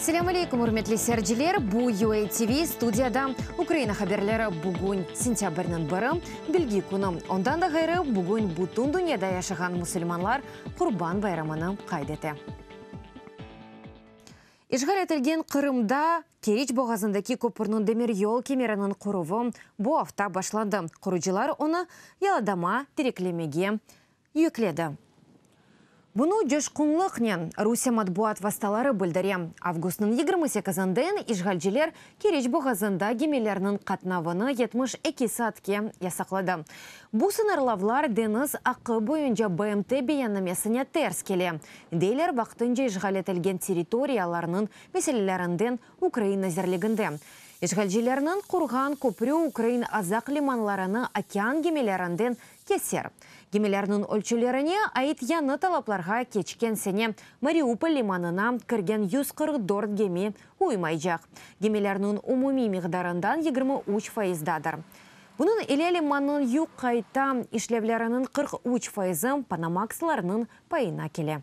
Selâm aleyküm, ürmetli seyirciler! Bu UA TV, studiyada Ukraina haberleri. Bugün sentâbrniñ biri, Bilgi künü. Ondan da ğayrı, bugün bütün dünyada yaşağan musulmanlar Qurban bayramını qayd ete. İşğal etilgen Qırımda Keriç boğazındaki köpürniñ demiryol kemeriniñ quruvı bu afta başlandı. Qurucılar onı yaladama tereklemege yükledi. Bunı coşqunlıqnen Rusiye matbuat vastaları bildire. Avgustnıñ 28-inden işğalciler Keriç boğazında gemilerniñ qatnavını 72 saatke yasaqladı. Bu sıñırlavlar deñiz aqqı boyunca BMT beyannamesine ters kele, deyler vaqtınca işğal etilgen territoriyalarnıñ meselelerinden Ukrain nazirliginde. İşğalcilerniñ qurğan köprü ukrain Azaq limanlarını okean gemilerinden keser. Gemilerniñ ölçülerine ait yañı talaplarğa keçken sene Mariupol limanına kirgen 144 gemi uymaycaq. Gemilerniñ umumiy miqdarından 23 fayızdadır. Bunıñ ile limannıñ yük qayta işlevleriniñ 43 fayızı Panamakslarnıñ payına kele.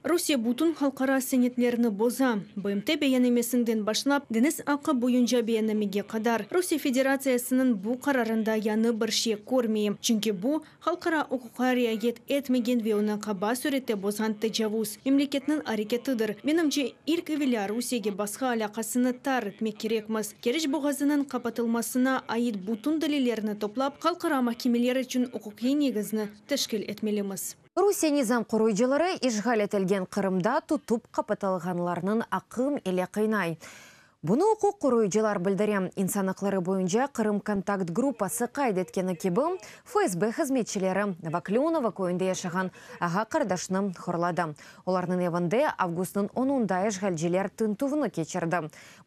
Rusiye bütün halqara senetlerni boza, BMT beyannamesinden başlap, deñiz aqqı boyunca beyannamege qadar. Rusiye Federatsiyasınıñ bu qararında yañı bir şey körmeyim, çünki bu, halqara uquqqa riayet etmegen ve onı qaba sürette bozğan tecavuz memleketniñ areketidir. Menimce, ilk evelâ Rusiyege basqı alâqasını tar etmek kerekmiz. Keriç boğazınıñ qapatılmasına ait bütün delillerni toplap, halqara mahkemeler içün uquqiy negizni teşkil etmelimiz. Rusiye nizam qoruyıcıları işğal etilgen Qırımda tutıp qapatılğanlarnıñ aqım ile qıynay. Bunı uquq qoruyıcılar bildire. İnsan aqları boyunca Qırım kontakt gruppası qayd etkeni kibi, FSB hızmetçileri Novoklünovo köyünde yaşağan ağa-qardaşnı horladı. Olarnıñ evinde avgustnıñ onunda işğalciler tintüvni keçirdi.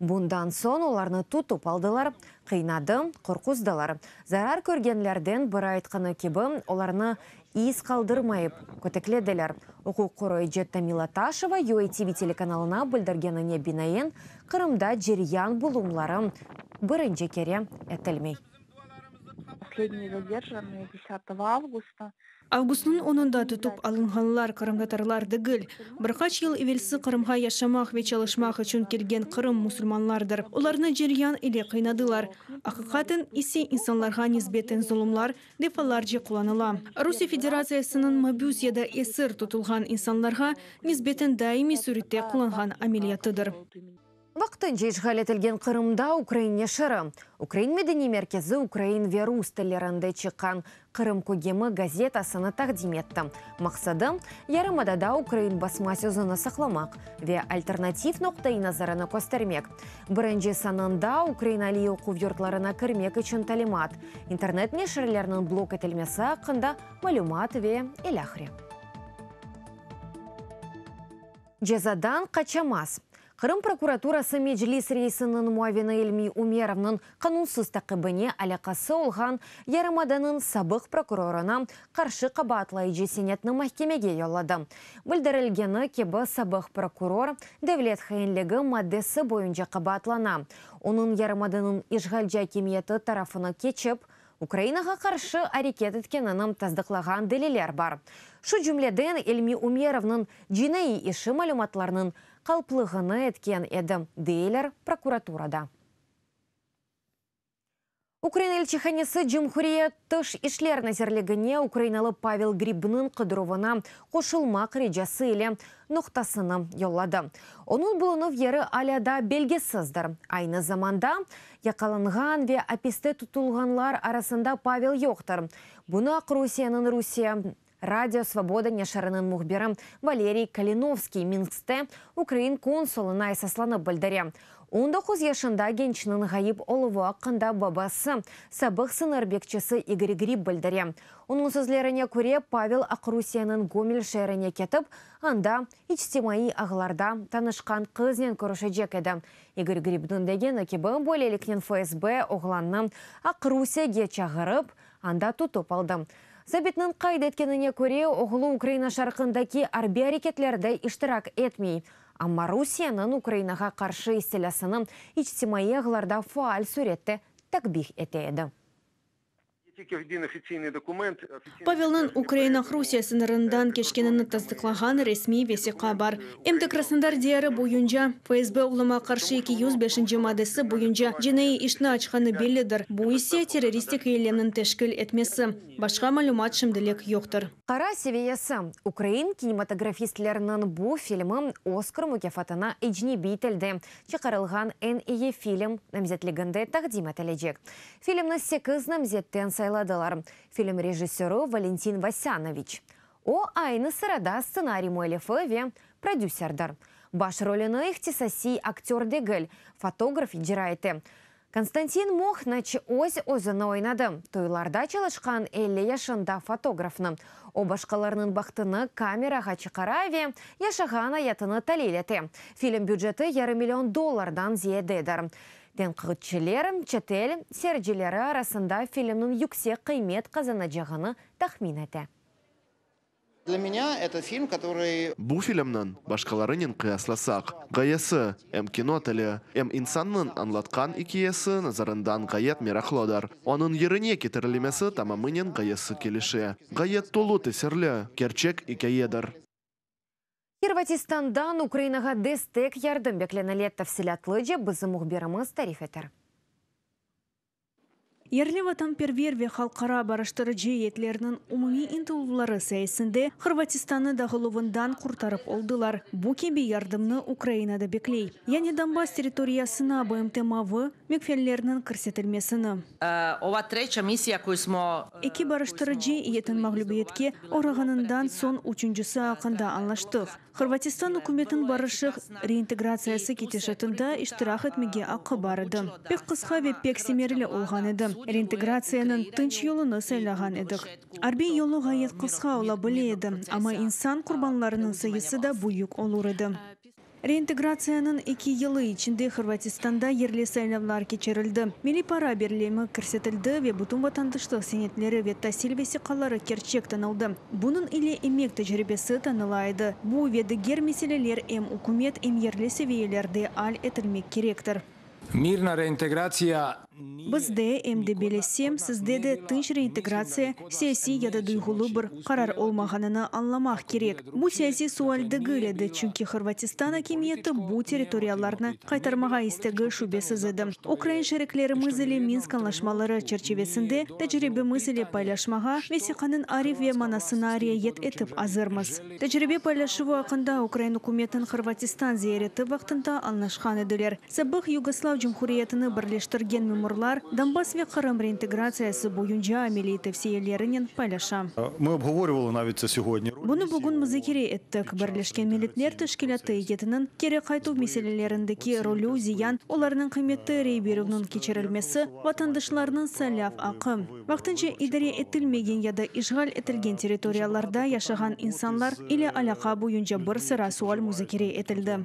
Bundan soñ olarnı tutıp aldılar, qıynadı, qorquzdılar. Zarar körgenlerden biri aytqanı kibi, olarnı iz qaldırmayıp, köteklediler. Uquq qoruyıcı Tamila Taşeva UATV telekanalına bildirgenine binaen, Qırımda ceryan bulumları birinci kere etilmey. Последние задержанные десятого августа. Avgustnıñ onunda tutıp alınğanlar qırımtatarlar degil, bir qaç yıl evelsi Qırımğa yaşamaq ve çalışmaq içün kelgen Qırım musulmanlardır. Olarnı ceryan ile qıynadılar. Aqiqaten ise insanlarğa nisbeten zulumlar defalarca qullanıla. Rusiye Federatsiyasınıñ mabüs ya da esir tutulğan insanlarğa nisbeten daimiy sürette qullanğan ameliyatıdır. Vaqtınca işğal etilgen Qırımda ukrain neşiri, Ukrain medeniy merkezi ukrain ve rus tillerinde çıqqan Qırım kögemi gazetasını taqdim etti. Maqsadı, yarımadada ukrain basma sözüni saqlamaq ve alternativ noqta-i nazarını köstermek. Birinci sanında ukrain aliy oquv yurtlarına kirmek içün talimat, internet neşirleriniñ blok etilmesi aqqında malümat ve ilâhre. Cezadan qaçamaz. Qırım prokuraturası Meclis reisiniñ muavini İlmi Umerovnıñ qanunsız taqibine alâqası olğan yarımadanıñ sabıq prokurorına qarşı qabaatlayıcı senetni mahkemege yolladı. Bildirilgeni kibi, sabıq prokuror devlet hainligi maddesi boyunca qabaatlana. Onıñ yarımadanıñ işğalci akimiyeti tarafını keçip, Ukrainağa qarşı areket etkenini tasdıqlağan deliller bar. Şu cümleden, İlmi Umerovnıñ cinaiy işi malümatlarnıñ qalplığını etken edi, deyler prokuraturada. Ukraina elçihanesi Cumhuriyet Tış işler nazirligine ukrainalı Pavel Gribniñ qıdıruvına qoşulmaq ricası ile noqtasını yolladı. Onıñ bulunuv yeri alâ daa belgisizdir. Aynı zamanda, yaqalanğan ve apiste tutulğanlar arasında Pavel yoqtır. Bunı Aqrusiyeniñ Rusiye Radio Svoboda neşiriniñ mühbiri Valeriy Kalinovskiy Minskte ukrain konsulına esaslanıp bildire. 19 yaşında gençniñ ğayıp oluvı aqqında babası, sabıq sıñır bekçisi İgor Grib bildire. Onıñ sözlerine köre, Pavel Aqrusiyeniñ Gomel şeerine ketip, anda içtimaiy ağlarda tanışqan qıznen körüşecek edi. İgor Gribniñ degeni kibi, böyleliknen FSB oğlannı Aqrusiyege çağırıp, anda tutıp aldı. Zabitniñ qayd etkenine köre, oğlu Ukraina şarqındaki arbiy areketlerde iştirak etmey, amma Rusiyeniñ Ukrainağa qarşı istilâsını içtimaiy ağlarda faal sürette takbih ete edi. Pavelniñ Ukraina-Rusiye sıñırından keçkenini tasdıqlağan resmiy vesiqa bar. Em de Krasnodar diyarı boyunca FSB oğluma qarşı 205-nci maddesi boyunca cinaiy işni açqanı bellidir, bu ise terroristik eylemniñ teşkil etmesi. Başqa malümat şimdilik yoqtır. Qara seviyesi, ukrain kinematografistleriniñ bu filmi Oskar mukâfatına ecnebiy tilde çıqarılğan eñ eyi film namzetliginde taqdim etilecek. Filmni sekiz namzetten sayladılar. Film rejissörı Valentin Vasânoviç. O, aynı sırada stsenariy müellifi ve prodüserdir. Baş rolüni ihtisasiy aktör degil, fotograf icra ete. Konstantin Mohnaç öz-özüni oynadı, toylarda çalışqan 50 yaşında fotografnı. O, başqalarınıñ bahtını kamerağa çıqara ve yaşağan ayatını talil ete. Film büceti yarım million dollardan ziyadedir. Tenqitçiler çetel seyircileri arasında filmniñ yüksek qıymet qazanacağını tahmin ete. Для меня это фильм, который... Bu filmniñ, başqalarınen qıyaslasaq, ğayesi, em kino tili, em insannıñ añlatqan ikâyesi nazarından ğayet meraqlıdır. Onıñ yerine ketirilmesi tamamınen ğayesi kelişe. Ğayet tolu tesirli, kerçek ikâyedir. Hırvatistandan Ukrainağa destek yardım beklenile tafsilâtlıca bizim mühbirimiz tarif eter. Yerli vatanperver ve halqara barıştırıcı eyyetlerniñ umumiy ıntıluvları sayesinde Hırvatistannı dağıluvından qurtarıp oldılar. Bu kibi yardımnı Ukraina da bekley. Yani Donbass territoriyasına BMT mavı migfenlerniñ kirsetilmesini. Ova treća misija koju smo... Eki barıştırıcı eyyetniñ mağlübiyetke oğrağanından soñ üçüncisi aqqında añlaştıq. Hırvatistan ükümetiniñ barışıq reintegratsiyası ketişatında iştirak etmege aqqı bar edi. Pek qısqa ve pek semereli olğan edi. Reintegratsiyanıñ tınç yolunı saylağan edik. Arbiy yolu ğayet qısqa ola bile edi, amma insan qurbanlarınıñ sayısı da büyük olur edi. Reintegratsiyanıñ eki yılı içinde Hırvatistanda yerli saylavlar keçirildi, milliy para birlemi kirsetildi ve bütün vatandaşlıq senetleri ve tasil vesiqaları kerçek tanıldı. Bunıñ ile emek tecribesi tanıla edi. Bu ve diger meseleler em ükümet, em yerli seviyelerde al etilmek kerektir. Mirna reintegratsiya Bizde, em de bellesem, sizde de tınç reintegratsiya siyasiy ya da duyğulı bir qarar olmağanını añlamaq kerek. Bu siyasiy sual degil edi, çünki Hırvatistan akimiyeti bu territoriyalarnı qaytarmağa istegi şübesiz edi. Ukrain şeriklerimiz ile Minsk añlaşmaları çerçivesinde tecribemiz ile paylaşmağa, vesiqanıñ arif ve manasına riayet etip azırmız. Tecribe paylaşuvı aqqında ukrain ükümetiniñ Hırvatistan ziyareti vaqtında añlaşqan ediler. Sabıq Yugoslav Cumhuriyetini birleştirgen memurlar Donbass ve Qırım reintegratsiyası boyunca ameliy tevsiyelerinen paylaşa. Ми обговорювали навіть це сьогодні. Bunı bugün muzakere ettik. Birleşken Milletler Teşkilâtı eyyetiniñ keri qaytuv meselelerindeki rolü, ziyan, olarnıñ qıymeti, rey berüvniñ keçirilmesi, vatandaşlarnıñ saylav aqqı. Vaqtınca idare etilmegen ya da işğal etilgen territoriyalarda yaşağan insanlar ile alâqa boyunca bir sıra sual muzakere etildi.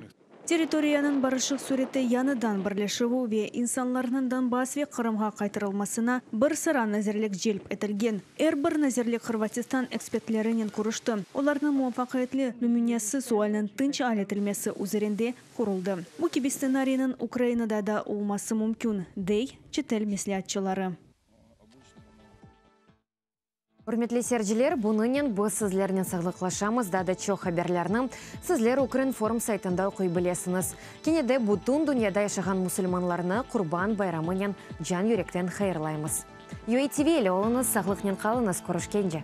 Territoriyanıñ barışıq sürette yañıdan birleşüvi ve insanlarnıñ Donbass ve Qırımğa qaytarılmasına bir sıra nazirlik celp etilgen. Er bir nazirlik Hırvatistan ekspertlerinen körüşti. Olarnıñ muvafaqiyetli nümünesi sualniñ tınç al etilmesi üzerinde quruldı. Bu kibi stsenariyniñ Ukrainada da olması mümkün, dey çetel mesleatçıları. Ürmetli seyirciler, bunıñnen biz sizlernen sağlıqlaşamız. Daa da çoq haberlerni sizler Ukrinform saytında oquy bilesiñiz. Kene de bütün dünyada yaşağan musulmanlarnı Qurban bayramınen can yürekten hayırlaymız. UATV ile oluñız, sağlıqnen qalıñız, körüşkence.